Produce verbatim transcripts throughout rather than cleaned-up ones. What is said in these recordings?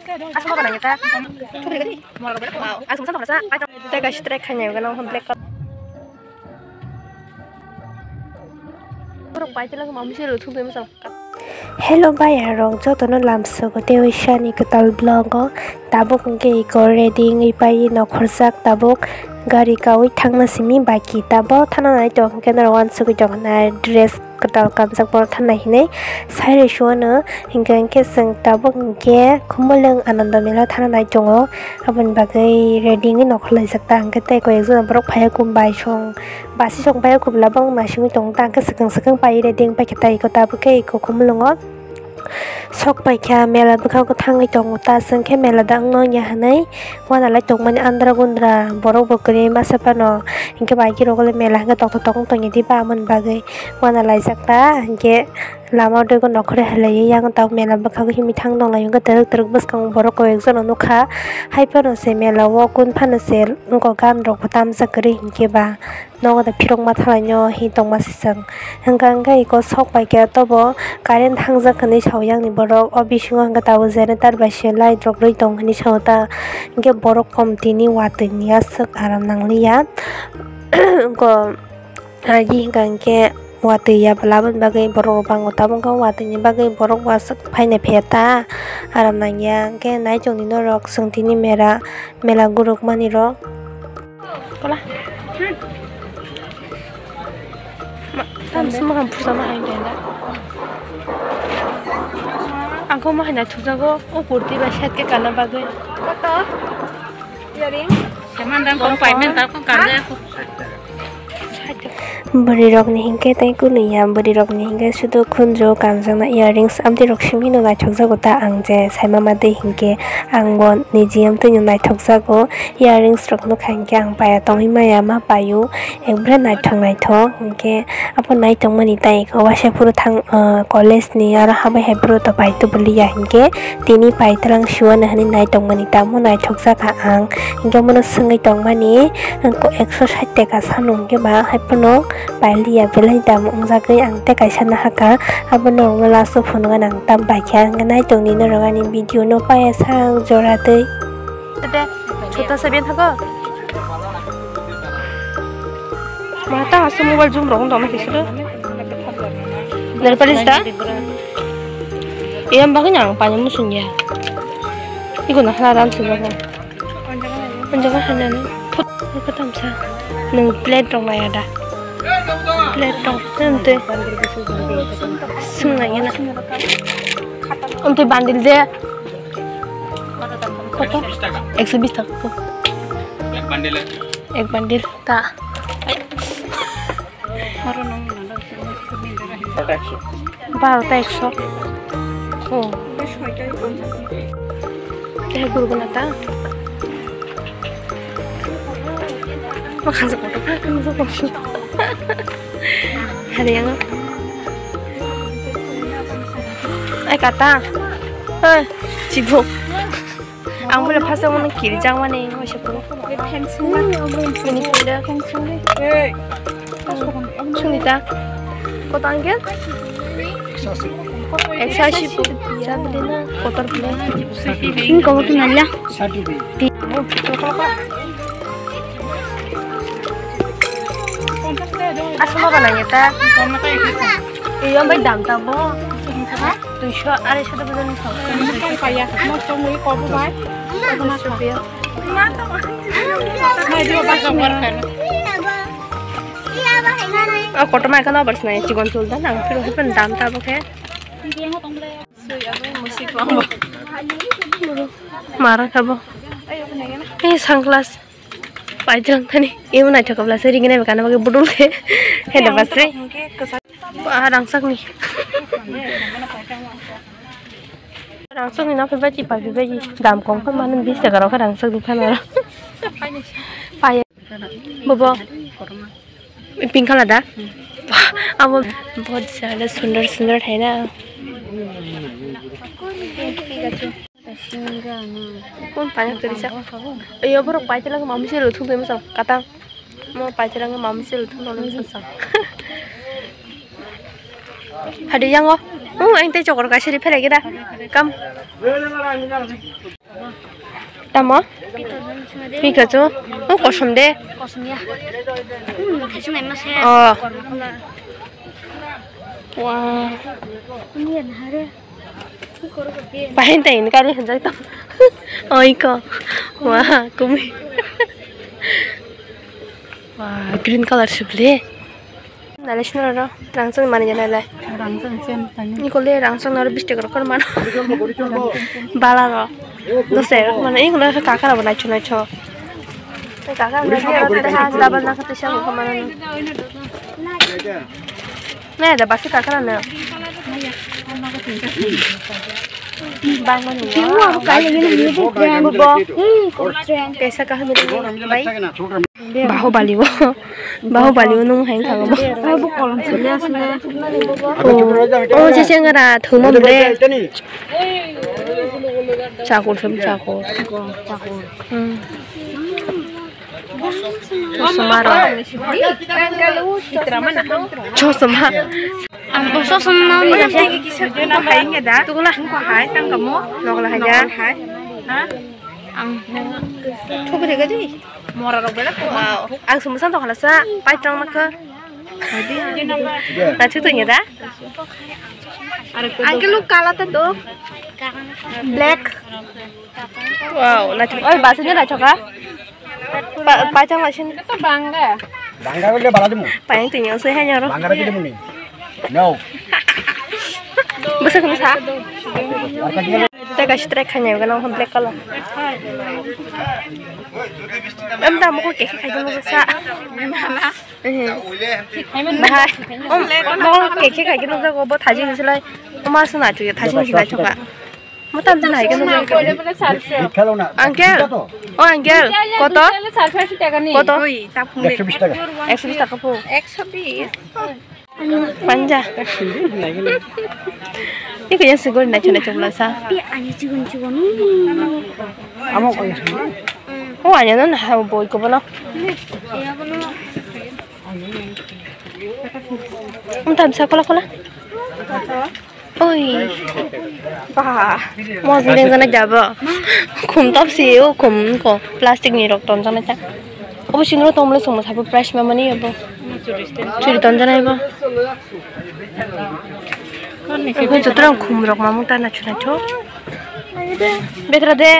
Tei kaisa try khainai gana hwn black color. Borok pai tila mamsi rw thung twi masa. Hello bayarok, jotono lamsogo tei sani kwtal vlog o. Tabuk hwnkhe iko ready wngwi pai nokhorjak, tabuk gari kaui thangna simi baki. Tabuk thana nai tong hwnkhe norok uansugwi tong nai dress kwtal kanjak borok thana hinwi sai rw suano. Hinkhe hinkhe chwng tabuk hinkhe Khumulwng Anando Mela thana nai tongo, aboni bagwi ready wngwi nokhorlaijak ta. Hinkhe tei koi ekjon borok phaiya kum bai song basi song phaiya kubla bang naisingwi tongo ta. Hinkhe swkang swkang pai ready wngpai khe ta iko tabuk khe iko Khumulwngo sok paikha mela bwkhago thangwi tongo ta. Chwng khe mela da wngno wngya hinwi uanalai tongmani andra gundra borok bo kwrwi masa phano. Hinkhe bai khe rogole mela hinkhe tokthok tokthok wng tongya diba, aboni bagwi uanalaijak ta. Hinkhe lama o teibo nokhorwi halaiwi yang tabuk mela bwkhago himwi thang tonglaio, hinkhe twrwk twrwk bwskango borok koi ekjono nukha. Hai phano se mela o kun phano se wngkha gan rok bo tamjak kwrwi hinkhe ba. Nogo da phirok ma thalaino hi tongma se chwng. Hwnkha hwnkhe iko sok paikhe tobo current thangjak hinwi sao yakni borok. O bisingo hwnkhe tabuk generator bai se light rok rwi tong hinwi sao ta. Hwnkhe borok kom tini watwi ni aswk aram nangliya. Iko agi hwnkha hwnkhe watwi ya bwla aboni bagwi borok rok bango. Tabuk wngkha watwi ni bagwi borok bo aswk phainai phiya ta aram nangya. Hwnkhe naichongni norok chwng tini mera mela guruk mani rok. Kola. Ma, tam sima ham pusa ma hai denda. Angko ma hai na thujago, o kurti bai side ke kana bagwi. Koto? Earring? Saman dang kong payment ta kong kanja ko. Bwrwi rokni hinkhe tei kunu ya, bwrwi rokni hinkhe sudu khunju kanjakna earrings amtwi rok simi no naithok jago ta. Ang je saima ma twi hinkhe ang bo niji amtwi no naithok jago. Earrings rok nukha hinkhe ang paya tongwi maya ma paio, ekbrai naithok naithok hinkhe abo naitokmani tai waisa phuru thang, ah, college ni aro habai hai phuru to pai tubuli ya hinkhe tini pai twlang siwano hinwi naitokmani tamo naithok jakha ang hinkhe bono swngwi tongmani ekso sait taka sano hinkhe ba hai phano pailiya belai dam wngjagwi ang tei kaisa nahakha abo norokno last o phunuknani ang tam paikha hinkhe naitokni norok ani video no paiya sak jora twi. Tete, chota sabian thago. Mata asa mobile zoom rok wng tongma khe sudo. Nail polish da? Iya bagwi nang pani musung ya. Iko na hala ram sung rok. Punjaga hana ni. Thut, iko tamsa. Nung plate rok naya da. Plate rok. Nung te. Sung naya na. Nung te bandil de. Koto? Ekso bis taka. Ek bandil. Ek bandil ta. Baro ta ekso. Oh. Teh gurguna ta. Makhan sa koto ka kan sa koto. Hari yang. Ai kata. Hei, chibuk. Ang bole phasa mano kiri jang mani waisa phuru. Mini phuru. Sunita. Koto angel? Eksa si pu. Jang bole na kotor bole. Ini kamu kenal ya? Asma bananya ta. Iyo bai dam ta bo. Duiso, arai so ta bujoni kho. Mokol kaya, mokol mui kobo bai. Duiso rupiya. Mai dio ba jong war kan. O kotor mai kan obar sinai chigon chul da nang piro hepen dam ta bo khe. Mara kha bo. Eh, sunglass. Paitlang thani. Imo naithok kabla se ringna bwkha na bagwi budul khe. Heda bas se. Ba rangsak ni. Rangsak ni na phai bai ti pai bai. Dam kom kha mano bis taka rok rangsak ni phano. Pai. Bobo. Pink color da? Abo bahut zyada sundar sundar hai na. Kun panya teri sa. Iyo borok pai tela mami se luthung temi sa katang. Mo pai tela mami se luthung temi sa. Hadi yang o. Oh, ang tei chokor kaisa ri phelai khe da. Kam. Tamo? Pikachu. Oh, kosom de. Kosom ya. Hmm, kaisa nai ma se. Oh. Wow. Ini yang hari. Pahin ta ini kari hanjak tam. Oi ko. Wah, kumi. Wah, green color sibli. Nalai sino ro, rang chang mani nalai. Rang chang chen tani. Ni kole rang chang naro bistek ro kor mano. Bala ro. Dose ro mano, ing kole kakara bo naichu naichu. Kakara bo naichu, ha, double na kate siya ko mano. Nai da basi kakara na. Bang mani. Jiwa abo kali ini ini brand. Bo. Hmm, brand. Kaisa kaham ini, bai. Bahubali o. Bahubali o nung hai thang bo. Abo kolom sele asle. O, o je chengra thuma mre. Chakur sum chakur. Chakur. Hmm. Chosma rok. Chosma. Ang bo chosma no nugwi se. Tugula. Hai tang kamo. Nogla hai ya. Hai. Ha? Ang. Thugri ga di. Mora rok bela. Wow. Ang sumsa to khala sa. Pai tang ma kha. Hai di. Na chu to nya da. Ang ke look kala ta do. Black. Wow, na chu. Oi, basi ni na choka. Pa-, pachang lasin. Ito bangga. Bangga bole bala dimu. Payang tingyo se hanya ro. Bangga bole dimu ni. No. Basa kena sa. Warka tinggal. Teka strike hanya gana black color. Em ta moko keke khai dulu sa. Eh. Bahai. Om moko keke khai dulu sa go bo thaji silai. Oma suna chu thaji silai choka. Mo tam jana hai khe nung. Uncle, o uncle, koto? Koto? Oi, ta phung de. Ekso bis taka. Ekso bis taka phung. Ekso bis. Panja. Iko yang sigol na chuna chumla sa. Pi ani chigon chigon. Amo ko. O ani non ha boi ko bono. Iya bono. Untam sa kola kola. Oi. Ba. Mojang jana jabo. Khum top si o khum ko plastic ni rok ton jana ta. Obo sini rok tongmole songmo sabo price ma mani obo. Churi ton jana ibo. Obo joto rok khum rok ma mung ta nachu nachu. Betra de.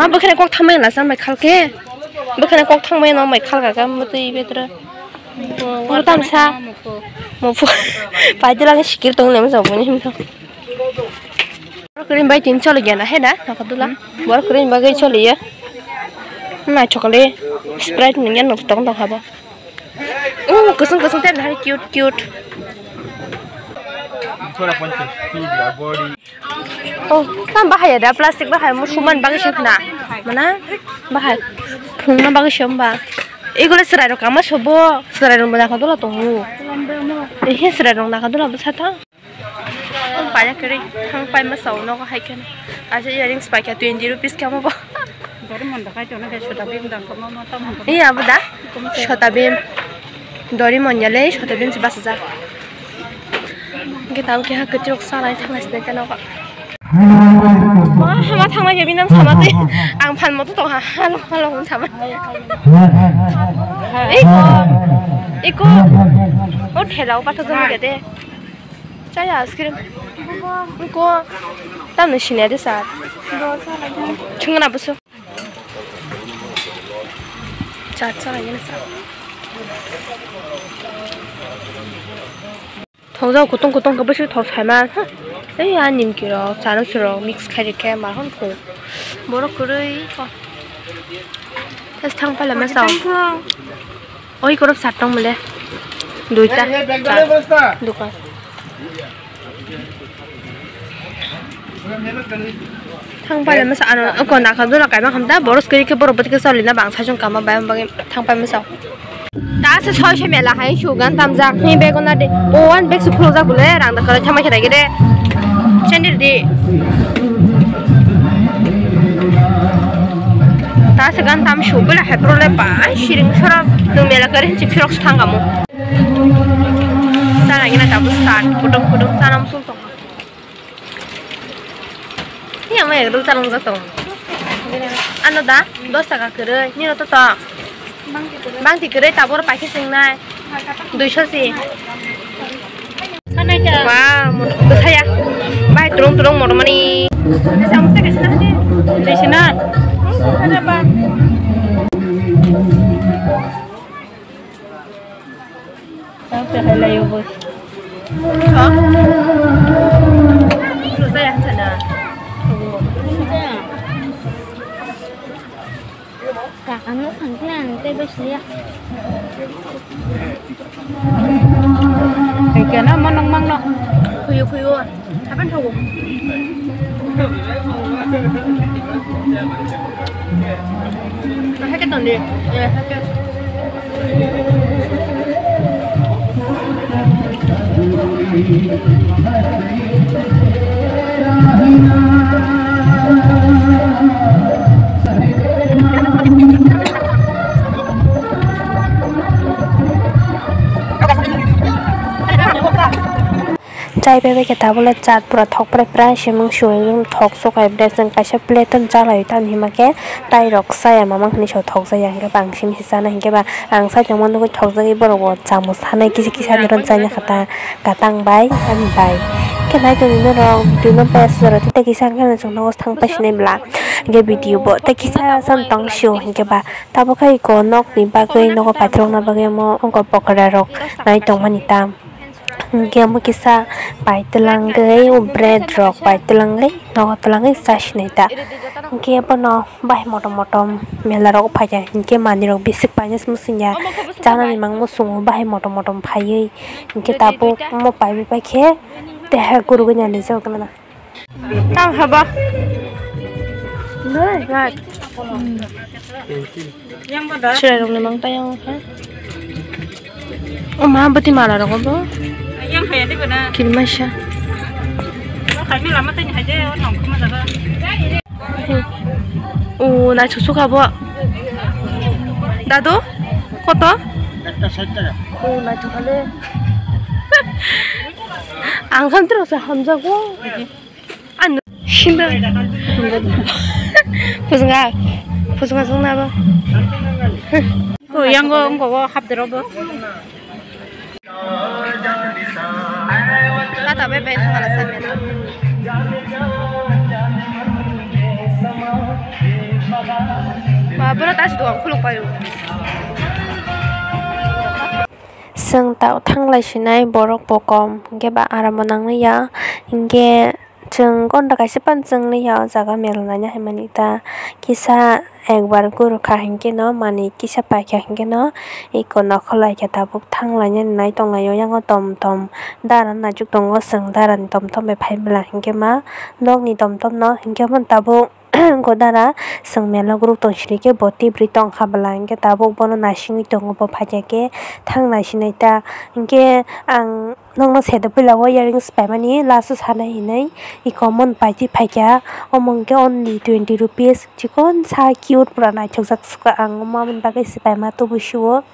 Ma bwkhani kok thamai na sa mai khalke. Bwkhani kok thangmai no mai khalka ka mutui betra. Mutamsa. Mupu. Paidila ni sikir tong nem jabo ni himto. Borok kring bai tin choli gana he da nakadula. Borok kring bai choli ya. Na chokole Sprite ni yan nok tong tong habo. Oh, kusung kusung ter hari cute cute. Oh, tam bahaya da plastic bahaya musuman bagi sih na. Mana? Bahai. Phungna bagwi se wngba. Igole chwrairok kama sobo. Chwrairok bo nakha dola tongo. Ehe, chwrairok nakha dola bwsa ta. Paya kwrwi. Thang pai ma sao nogo hai kheno. Acha earrings paikha twenty rupees kamo bo. Dori monda khai tongna khe Sotabim dang kamo ma tam. Iya, abo da? Sotabim. Dori monyale Sotabim se bachajak. Hwnkhe tabuk keha kwchwrwk salai thanglai sinai tei nogo. Ma, hama thanglai khe bini sama twi. Ang phan moto tongha, halo, halo hwn sama. Iko, iko. O thela o pathor jani khe de. Chaya ice cream. Iko. Tamni sinai de sir. Chwngna busu. Cha, cha, yun sa. Thongjao kutung kutung khe bwswk thok saima. Ei, a nimki rok, chanuk rok mix khai rikhe ma hwn kho. Borok kwrwi kho. Tes thang pala ma sao. Oi, korok chat tong mole. Duita. Dukan. Thang pai masa ano ko nakha dula kaima khamta boros kiri khe borok bwtwi khe cholina bang sajung kama bai bagwi thang pai masa. Ta se soi se mela hai sugan tamjak ni bego na de. O an bek su phulujak bole rang da kare thamai khe dai gede. Chendir di. Ta se gan tam su bole hai pro le bai siring sora tu mela kare chi phirok thang kamo. Sana gina tabu san kutung kutung sana musul tong. Tamo egg roll chalong jak tong. Ano da dos taka kwrwi, nino to to. Bangti kwrwi tabor paikhe swngnai. Duiso si. Wah, motor saya. Bai turung turung motor mani. Samsa kaisa na hadi. Duiso na. Tao te hai lai yo boi. Saya hansa na. Kakano thangkhe ang tei bai siya. Hai kena mo nong mang no. Khuyu khuyu. Hapan thogo. Hai ke ton de. Eh, hai ke. Chai bai bai khe tabuk le chat pura thok prai prai se mung sui thok sok hai bre chwng kaisa plate o chalai tamo hima khe tai rok chaya mamang hinwi se thok jaya hinkhe bang simi se chana hinkhe ba ang side o nugwi thok jagwi borok bo chamus sanai kisa kisa ni ron chaya kha ta katang bai ani bai khe nai tongwi norok dui no best jora tei kisa hinkhe chwng nogo thang pai sinai bwla hinkhe video bo tei kisa cham tong sio hinkhe ba tabuk khe eko nok ni bagwi nogo paithak rok na bagwi omo ongkha pokora rok nai tong mani ta. Hinkhe omo kisa pai twlangwi bread rok pai twlangwi nogo twlangwi cha sinai ta. Hinkhe bono bahai motom motom mela rok phaikha hinkhe manwi rok bisik paina se muchungya chanani mang muchungo bahai motom motom phaiwi hinkhe tabuk omo paiwi paikhe teha gurugwi nani jagwi mano. Tang haba. Doi, bai. Chwrai rok ni mang tayang kha. O ma bwtwi mala rok bo. Yang kaya di bana. Kirmasa. Kami lama tanya aja ya, nongkrong aja. O naithok sukha bo. Dadu, koto? Ekta sait taka. O naithok kha le. Ang khan tro sa hamjago. Ano, sinda. Pujunga, pujunga sung na ba. Ko yang go, go, go, hap dero bo. Kata be be thangala sa me na. Ba, bro, tas duang khuluk payu. Chwng ta thanglai sinai borok bo kom, hinkhe ba aram bo nangli ya, hinkhe chwng ghonta kaisa phano chwngli ya o jaga mela naina hinmani ta kisa ekbar gurukha hinkhe no manwi kisa paikha hinkhe no eko nokhorlai khe tabuk thanglainani nai tonglaio, yang o tom tom dara naisuk tongo, chwng dara ni tom tom bai phai bwla hinkhe ma nokni tom tom no hinkhe omo tabuk. Godara chwng mela guruk tong siri khe bo tibri tong kha bwla hinkhe tabuk bono naisingwi tongo bo phaikha khe thang naisinai ta hinkhe ang nokno sede puila o earrings paimani last o sanai hinwi eko omo paitwi phaikha omo hinkhe only twenty rupees chikon sa cute pura naithokjak ang omo aboni bagwi se paima tubusi o.